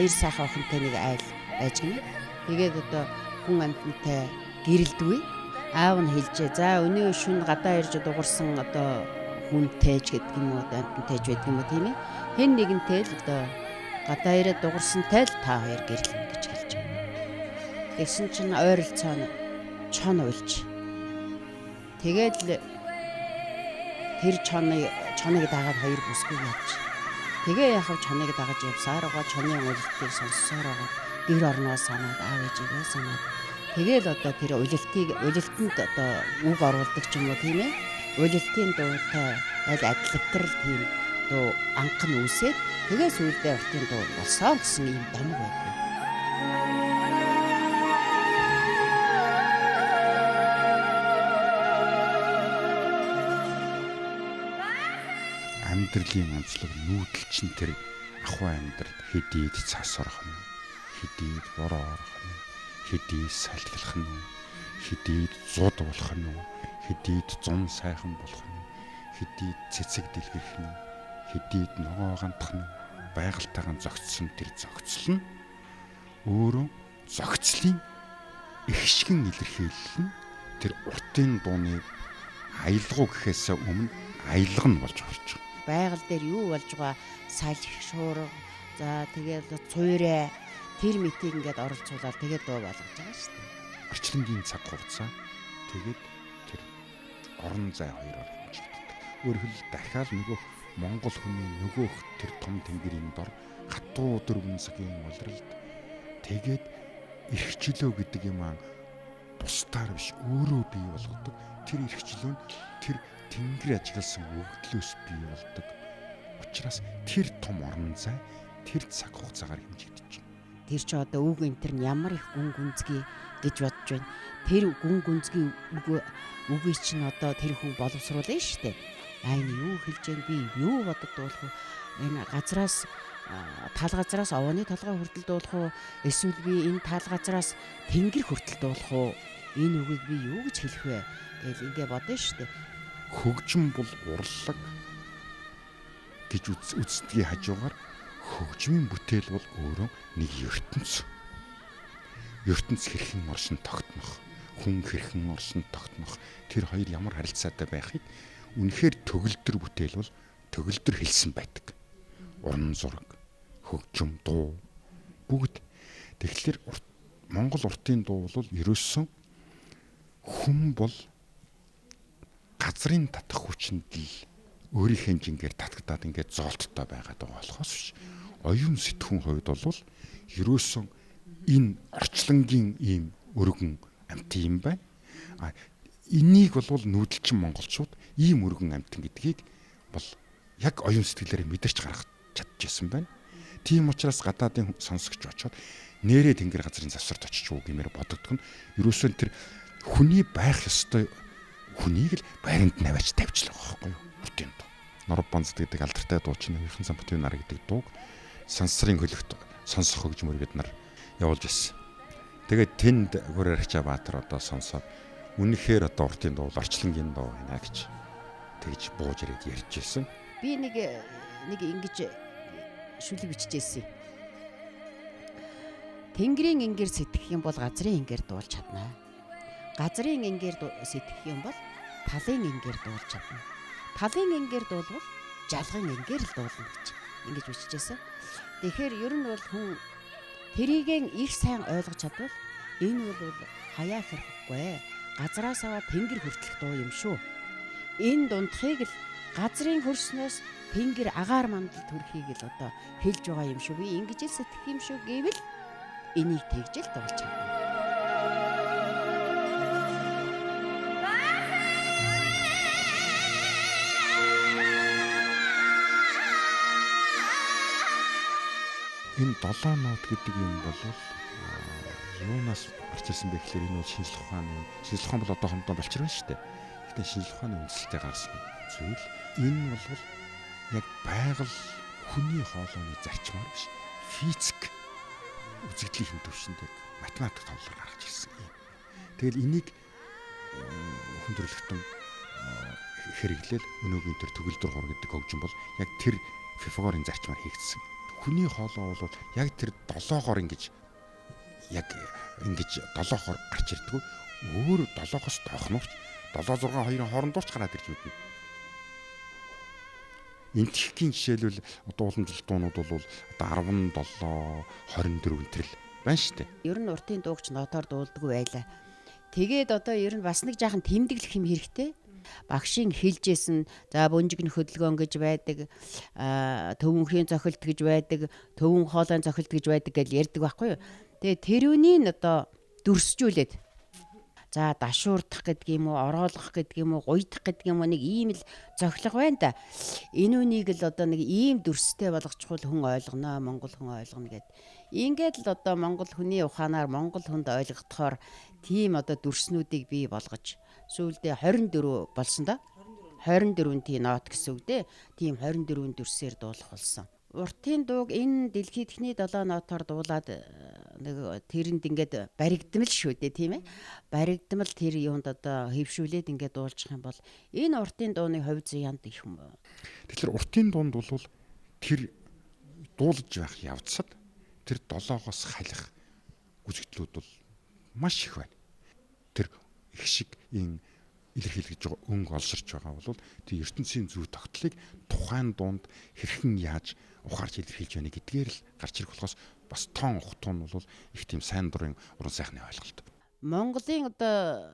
Хоёр сайхан охинтой нэг айл байж гинэ. Тэгээд одоо хүн амьтантай гэрэлдгүй. Аав нь хэлжээ. За өнөө шүн гадаа ирж дуурсан одоо хүнтэй ч гэдэг юм уу, амьтантай ч байдаг юм уу тийм ээ. Хэн нэгэнтэй л одоо гадаа ирээд дуурсантай л та хоёр гэрлэнэ гэж хэлж байна. Тэгсэн чинь ойролцоо нь чон уйлж. Тэгээд л тэр чоныг дагаад хоёр бүсгүй явж. Тэгээ яхав чоныг дагаж явсаар байгаа, чонын улилтыг сонссоор байгаа, гэр орноо санаад, аав ээжигээ санаад. Тэгээл одоо тэр улилтанд одоо үг оруулдаг ч юм уу тийм ээ. Улилтын дуутай аль адилтгал тийм дуу анх нь үүсээд тэгээ сүүлдээ уртын дуу болсон гэсэн ийм домог байдаг. Амьдралын онцлог нүүдэл чинь тэр ахуй амьдрал хэдийд цас орох нь, хэдийд бороо орох нь, хэдийд салхилах нь, хэдийд зуд болох нь, хэдийд зун сайхан болох нь, хэдийд цэцэг дэлгэрэх нь, хэдийд ногоо гантах нь, байгальтайгаан зохицсон тэр зохицол нь өөрөө зохицлын ихшгэн илэрхийлэл нь тэр уртын дууны аялгау гэхээс өмнө аялга нь болж орж байгаа. Байгаль дээр юу болж байгаа салхи шуурга, за тэгээд цуйраа тэр мэтийг ингээд оролцуулаад тэгээд дуу болгож байгаа шүү дээ. Орчлонгийн цаг хугацаа тэгээд тэр орон зай хоёроор хэмжигддэг. Өөрөөр хэлбэл дахиад нөгөө Монгол хүний нөгөөх тэр том тэнгэрийн дор хатуу 4 цагийн улиралд тэгээд эрхчлөө гэдэг юм аа бусдаар биш өөрөө бий болгодог. Тэр эрхчлөө нь тэр тэнгэр ажигласан өгдлөөс бий болдог. Учираас тэр том орон зай тэр цаг хугацаагаар хэмжигдэж байна. Тэр чи одоо үг энэ төр нь ямар их гүн гүнзгий гэж бодож байна. Тэр гүн гүнзгий үгийг чинь одоо тэр хүн боловсруулна шүү дээ. А энэ юу хэлж байна, би юу бодод дуулах вэ? Энэ газраас тал газраас овооны толгой хүртэл дуулах уу? Эсвэл би энэ тал газраас тэнгэр хүртэл дуулах уу? Энэ үгийг би юу гэж хэлэх вэ? Тэгэл ингээ бодно шүү дээ. Хөгжим бол урлаг гэж үздгийн хажуугаар хөгжмийн бүтээл бол өөрөө нэг ертөнц. Ертөнц хэрхэн оршин тогтнох, хүн хэрхэн оршин тогтнох, тэр хоёр ямар харилцаатай байхыг үнэхээр төгөлдөр бүтээл бол төгөлдөр хэлсэн байдаг. Уран зураг, хөгжим, дуу бүгд. Тэгэхээр Монгол уртын дуу бол ерөөсөн хүн бол газрын татах хүчинд л өөрийнхөө жингээр татагдаад ингээд зоолттой байгаа дуу болохоос биш. Оюун сэтгүүн хувьд бол ерөөсөн энэ орчлонгийн ийм өргөн амт юм байна. А энийг бол нүүдэлчин монголчууд ийм өргөн амтан гэдгийг бол яг оюун сэтгэлээрээ мэдэрч гаргах чадчихсан байна. Тийм учраас гадаадын сонсогч очоод нэрээ тэнгэр газрын завсарт очиж уу гэмээр бодогдох нь ерөөсөн тэр хүний байх ёстой хүнийг л байранд наваач тавьчлаа байхгүй юу? Уртын дуу. Норов бонзд гэдэг алдартай дуучин Үерхэн Самбатын нар гэдэг дууг сансрын хөлөгт сонсох хөгжмөр бид нар явуулж ирсэн. Тэгээд тэнд Гүрэрхчаа Баатар одоо сонсоод үнэхээр одоо уртын дуу орчлонгийн дуу байна гэж тэгж бууж ирээд ярьж ирсэн. Би нэг ингэж шүлэг бичижсэн. Тэнгэрийн ингээр сэтгэх юм бол газрын ингээр дуулж чаднаа. Газрын ингээр сэтгэх юм бол талын энгээр дуулж чадна. Талын энгээр дуулвал жалгын энгээр л дуулна гэж ингэж бичижсэн. Тэгэхээр ер нь бол хүн тэрийг их сайн ойлгож чадвал энэ бол хаяа хэрхгүй. Газраас аваад тэнгэр хүртэлх дуу юм шүү. Энэ дундхыг л газрын хөрснөөс тэнгэр агаар мандал төрхийг л одоо хэлж байгаа юм шүү. Би ингэж л сэтгэх юм шүү гэвэл энийг тэгж л дуулж чадна. Энэ 7 нот гэдэг юм бол юунаас гарч ирсэн бэ гэхээр энэ бол шинжлэх ухааны бол одоохондоо болчир байна шүү дээ. Гэхдээ шинжлэх ухааны үндэслэлтэй гарсан зүйл. Энэ бол яг байгаль хүний хоолойны зарчмаар биш, физик үзэгдлийн төвшөнд яг математик товлоор гаргаж ирсэн юм. Тэгэл энийг хүн төрөлхтөн хэрэглээл өнөөгийн тэр төгөлдөр хор гэдэг хөгжим бол яг тэр Пифагорын зарчмаар хийгдсэн. Хүний хоолой бол яг тэр долоогоор ингэж яг ингэж долоохоор гарч ирдэг. Өөр долоохоос доохнууч 7 6 2-ын хоорондоо ч гараад ирж мэднэ. Энтхийн жишээлбэл одоо уламжлалт дуунууд бол одоо 17 24 энтрэл байна шүү дээ. Ер нь уртын дуугч нотоор дуулдаггүй байлаа. Тэгээд одоо ер нь бас нэг жаахан тэмдэглэх юм хэрэгтэй. Багшийн хэлжсэн за бөнжигэн хөдөлгөөн гэж байдаг, төвөнхийн зохилт гэж байдаг, төвөн хоолойн зохилт гэж байдаг гэж ярьдаг байхгүй юу. Тэгээ тэрүүний нь одоо дүрсжүүлээд за дашуурдах гэдэг юм уу, ороолгох гэдэг юм уу, гуйдах гэдэг юм уу нэг ийм л зохилго байна да. Энэ үнийг л одоо нэг ийм дүрстэй болгочихвол хүн ойлгоно, монгол хүн ойлгоно гэд. Ингээд л одоо монгол хүний ухаанаар монгол хүнд ойлгохдохоор тийм одоо дүрснүүдийг бий болгож сүүлдээ 24 болсон да. 24 тийм нот гэсэн үг дээ. Тийм 24 дүрсээр дуулах болсон. Уртын дууг энэ дэлхийд эхний 7 нотоор дуулаад нэг тэрэнд ингээд баригдмал шүү дээ, тийм ээ. Баригдмал тэр юунд одоо хэвшүүлээд ингээд дуулчих юм бол энэ уртын дууны хувь зяанд их юм. Тэгэхээр уртын дуунд бол тэр дуулж байх явцад тэр долоогоос халих үзэгдлүүд бол маш их байна. Тэр их шиг энэ илэрхийлж байгаа өнгө олширч байгаа бол тэр ертөнцийн зүй тогтлыг тухайн дунд хэрхэн яаж ухаарч илэрхийлж байна гэдгээр л гарч ирэх болохоос бас тоон ухтун нь бол их тийм сайн дурын уран сайхны ойлголт. Монголын одоо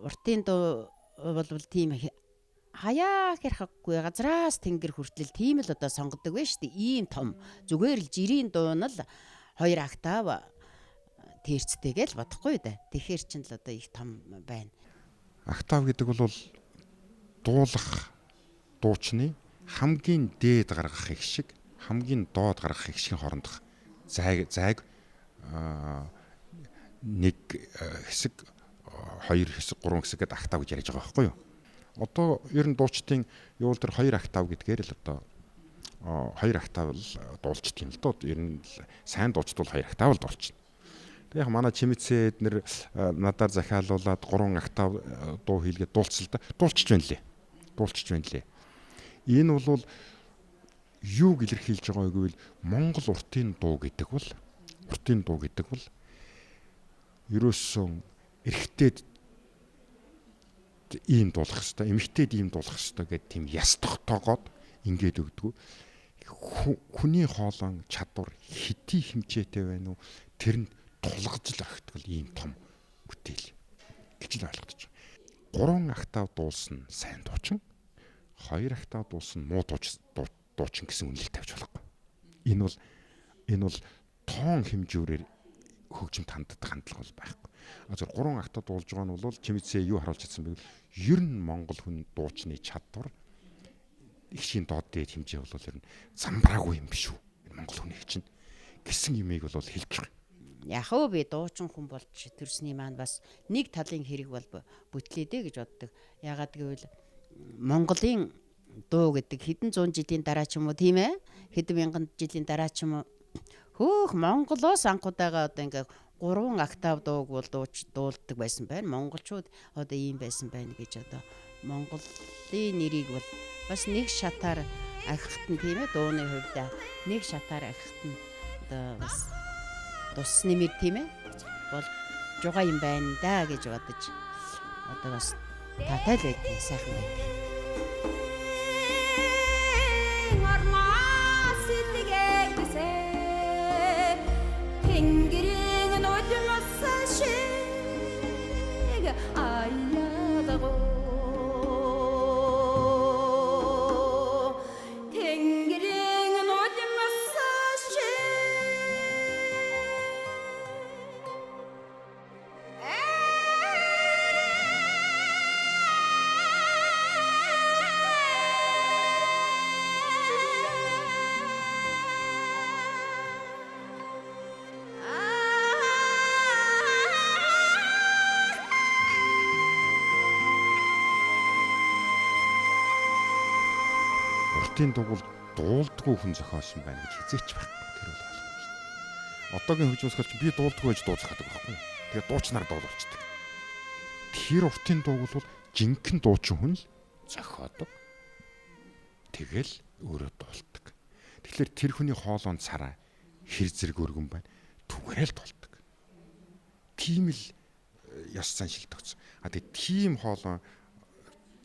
уртын дуу бол тийм хаяа хэрхэхгүй газраас тэнгэр хүртэл тийм л одоо сонгодог байх шүү дээ. Ийм том зүгээр л жирийн дуу нь л 2 октав тэрцтэйгээ л бодохгүй да. Тэгэхээр чинь л одоо их том байна. Октав гэдэг бол дуулах дуучны хамгийн дээд гаргах их шиг хамгийн доод гаргах их шигийн хоорондох зайг нэг хэсэг, хоёр хэсэг, гурван хэсэг гэдэг октав гэж ярьж байгаа байхгүй юу? Одоо ер нь дуучдын юул тэр 2 октав гэдгээр л одоо 2 октав л дуулчт юм л доо. Ер нь сайн дуучд бол 2 октав л дуулчихна. Тэг яг манай чимэцээ эднэр надаар захиалуулад 3 октав дуу хийлгээд дуулцсан л да. Дуулчих байна лээ. Дуулчих байна лээ. Энэ бол юуг илэрхийлж байгаа вэ гэвэл Монгол уртын дуу гэдэг бол ерөөсөн эрэгтэйд ийм дуулах хэвээр, эмэгтэйд ийм дуулах хэвээр гэдэг тийм яс тогтоогоод ингээд өгдөг. Хүний хоолойн чадвар хэдий хэмжээтэй байна уу? Тэрэнд тулгаж л орхидог ийм том бүтээл гэж л ойлгож байна. 3 октав дуулсан сайн дуучин, 2 октав дуулсан муу дуучин гэсэн үнэлэл тавьж болохгүй. Энэ бол тоон хэмжүүрээр хөгжимд ханддаг хандлага бол байхгүй. А зөв 3 октав дуулж байгаа нь бол чимэцээ юу харуулж чадсан бэ гэвэл ер нь монгол хүн дуучны чадвар их шин доод дээд хэмжээ бол ер нь замбраагүй юм биш үү? Энэ монгол хүний чинь гэсэн юмыг бол хэлж байгаа. Яг өө би дуучин хүн болж төрсний маань бас нэг талын хэрэг бол бүтлээ дээ гэж боддог. Яагаад гэвэл Монголын дуу гэдэг хэдэн зуун жилийн дараа ч юм уу тийм ээ? Хэдэн мянган жилийн дараа ч юм уу хөөх Монголоос анхудаага одоо ингээ 3 октав дууг бол дуулдаг байсан байна. Монголчууд одоо ийм байсан байна гэж одоо Монголын нэрийг бол бас нэг шатаар ахихт нь тийм ээ дууны хувьд нэг шатаар ахихт нь одоо бас тус нэмэр тийм ээ болж байгаа юм байна да гэж бодож одоо бас таатай л байдгийг сайхан байдаг. Тэнгэрийн нулимс шиг аялгаа Тэнгэрийн нулимс шиг. Уртын дуу бол дуулдгүй хүн зохиосон байна гэж хизээч байхгүй. Тэр бол ойлгомжтой. Одоогийн хөгжим зохиолч би дуулдгүй гэж дуу зохиодог байхгүй юу? Тэгээд дуучнаар дуулуулчихдаг. Тэр уртын дууг бол жинхэнэ дуучин хүн л зохиодог. Тэгэл өөрөө дуулдаг. Тэгэхээр тэр хүний хоолойн царай хэр зэрэг өргөн байна. Түгээрэл дуулдаг. Тийм л ёс заншил тогтсон. А тэгээд тийм хоолой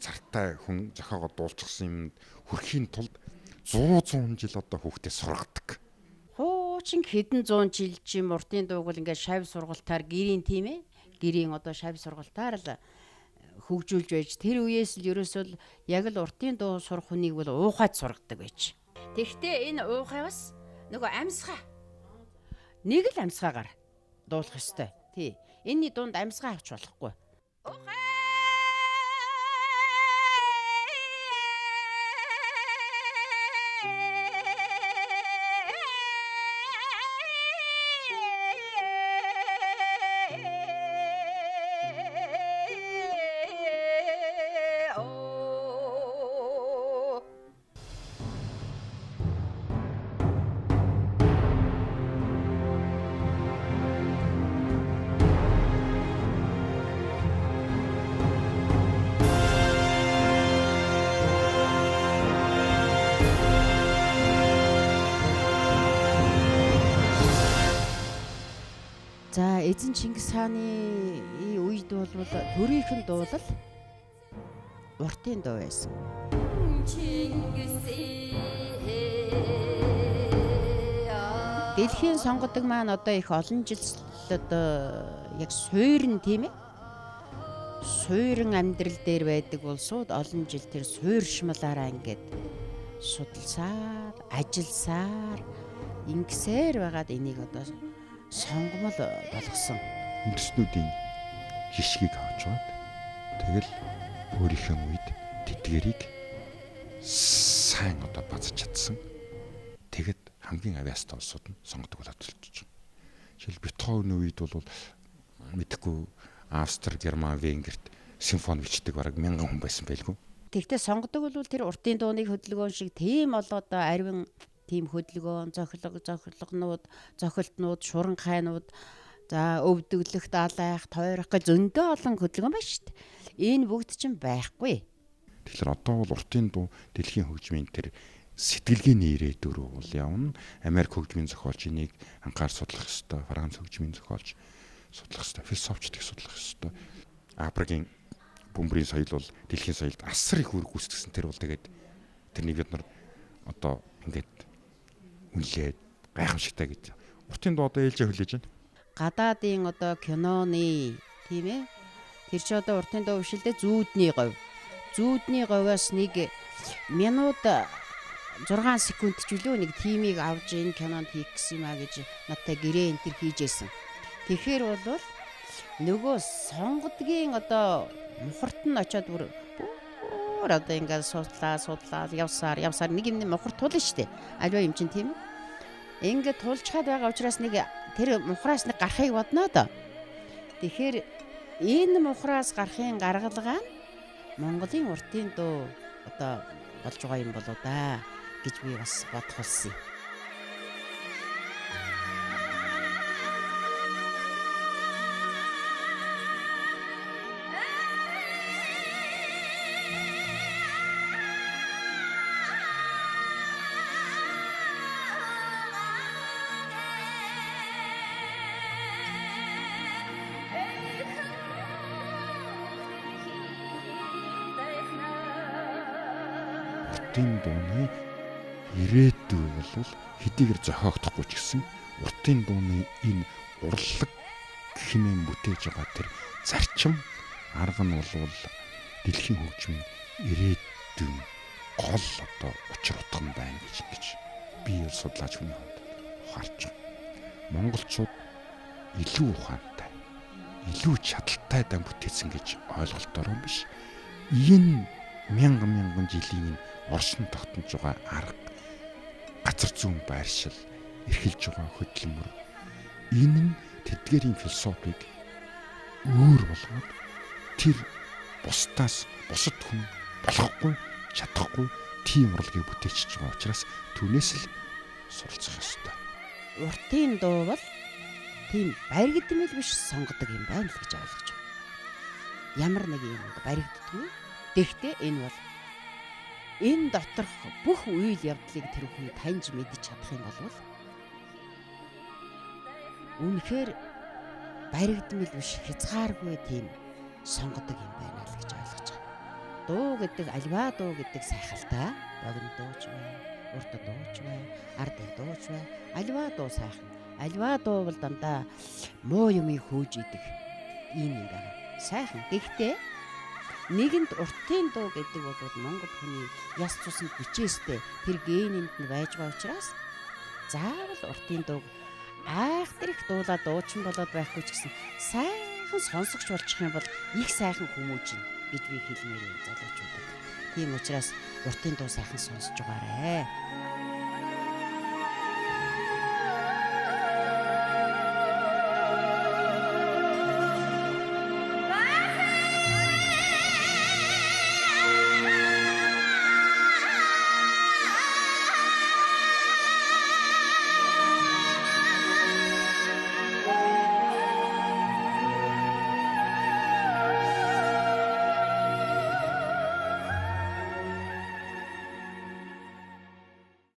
цартай хүн зохиогоо дуулчихсан юмд хүрэхийн тулд 100 жил одоо хүүхдээ сургадаг. Хуучин хэдэн зуун жил чим уртын дууг бол ингээд шав сургалтаар гэрийн тийм ээ. Гэрийн одоо шав сургалтаар л хөгжүүлж байж тэр үеэс л ерөөсөө л яг л уртын дуу сурах хүнийг бол уухайд сургадаг байж. Тэгэхдээ энэ уухайгаас нөгөө амьсгаа нэг л амьсгаагаар дуулах ёстой. Тий. Энийний дунд амьсгаа авч болохгүй. За эзэн Чингис хааны үед бол төрийнхэн дуулал уртын дуу байсан. Дэлхийн сонгодог маань одоо их олон жил одоо яг суурин тийм ээ. Суурин амьдрал дээр байдаг улсууд олон жил тэр суурьшмалаараа ингээд судалсаар, ажилласаар ингэсээр байгаад энийг одоо сонгомол болгосон. Үндэстнүүдийн жишгийг авч аваад тэгэл өөрийнхөө үед тэдгэрийг сайн одоо базаж чадсан. Тэгэд хамгийн авьяастай улсууд нь сонгодог болоод төлчихөж байгаа. Жишээл Бетховений үед бол мэдэхгүй Австри, Герман, Венгерт симфони бичдэг бараг 1000 хүн байсан байлгүй. Тэгтээ сонгодог бол тэр уртын дууны хөдөлгөөн шиг тийм болоо одоо ариван тийм хөдөлгөөн, зохилгонууд, зохилтнууд, шуранхайнууд, за өвдөглөх, далайх, тойрох гэж зөндөө олон хөдөлгөөн байна шүү дээ. Энэ бүгд чинь байхгүй. Тэгэхээр одоо бол уртын дуу дэлхийн хөгжмийн тэр сэтгэлгээний ирээдүр бол явна. Америк хөгжмийн зохиолч энийг анхаар судлах ёстой, Франц хөгжмийн зохиолч судлах ёстой, философчдыг судлах ёстой. Африкийн бөмбөрийн соёл бол дэлхийн соёлд асар их үүрэг гүйцэтгсэн. Тэр бол тэгээд тэрнийг бид нар одоо ингээд үнэлээд гайхамшигтай гэж. Уртын дуу одоо ээлжээ хүлээж байна. Гадаадын одоо киноны тийм ээ. Тэр чи одоо уртын дуу биш л дээ, зүүдний говь. Зүүдний говьоос нэг минут 6 секунд ч үлээ нэг тимийг авч энэ кинонд хийх гэсэн юм а гэж надтай гэрээ энэ төр хийжсэн. Тэгэхээр бол нөгөө сонгодгийн одоо мухарт нь очиод бүр одоо ингээд судлаа явсаар нэг юмны мухар тулна шүү дээ. Аливаа юм чинь тийм ээ. Ингээд тулчхаад байгаа учраас нэг тэр мухраас нэг гарахыг бодноо доо. Тэгэхээр энэ мухраас гарахын гаргалгаа нь Монголын уртын дуу одоо болж байгаа юм болоо да гэж би бас бодох болсон юм. Уртын дууны ирээдүй бол хэдийгээр зохиогдохгүй ч гэсэн уртын дууны энэ урлаг хэмээн бүтээж байгаа тэр зарчим арга нь бол дэлхийн хөгжмийн ирээдүйн гол одоо учир утга нь байна гэж ингэж би бол судлаач хүний хувьд ухаарч байгаа. Монголчууд илүү ухаантай, илүү чадaltaй дан бүтээсэн гэж ойлголтоор юм биш. Энэ мянган мянган жилийн энэ оршин тогтнож байгаа арга, газар зүүн байршил, эрхэлж байгаа хөдөлмөр энэ нь тэдгээрийн философийг өөр болгоод тэр бусдаас бусад хүн болохгүй, чадахгүй тийм урлагийг бүтээчихэж байгаа учраас түүнээс л суралцах ёстой. Уртын дуу бол тийм баригдмал биш сонгодог юм байна л гэж ойлгож байгаа. Ямар нэг юм баригддаггүй. Тэгэхдээ энэ бол энэ доторх бүх үйл явдлыг тэр хүн таньж мэдж чадах юм бол үнэхээр баригдмал биш, хязгааргүй тийм сонгодог юм байна л гэж ойлгож байгаа. Дуу гэдэг, альва дуу гэдэг сайхалтай, богино дууч бай, урт дууч бай, ард дууч бай, альва дуу сайхан. Альва дуу бол дандаа муу юмыг хөөж идэг ийм юм байна. Сайхан. Гэхдээ нэгэнд уртын дуу гэдэг бол монгол хүний яс цуснд бичээстэй тэр генэнд нь байж байгаа учраас заавал уртын дууг айхтар их дуулаад дуучин болоод байхгүй ч гэсэн сайхан сонсогч болчих юм бол их сайхан хүмүүжин гэж би хэлмээр юм залуучуудад. Тийм учраас уртын дуу сайхан сонсож байгаарэ.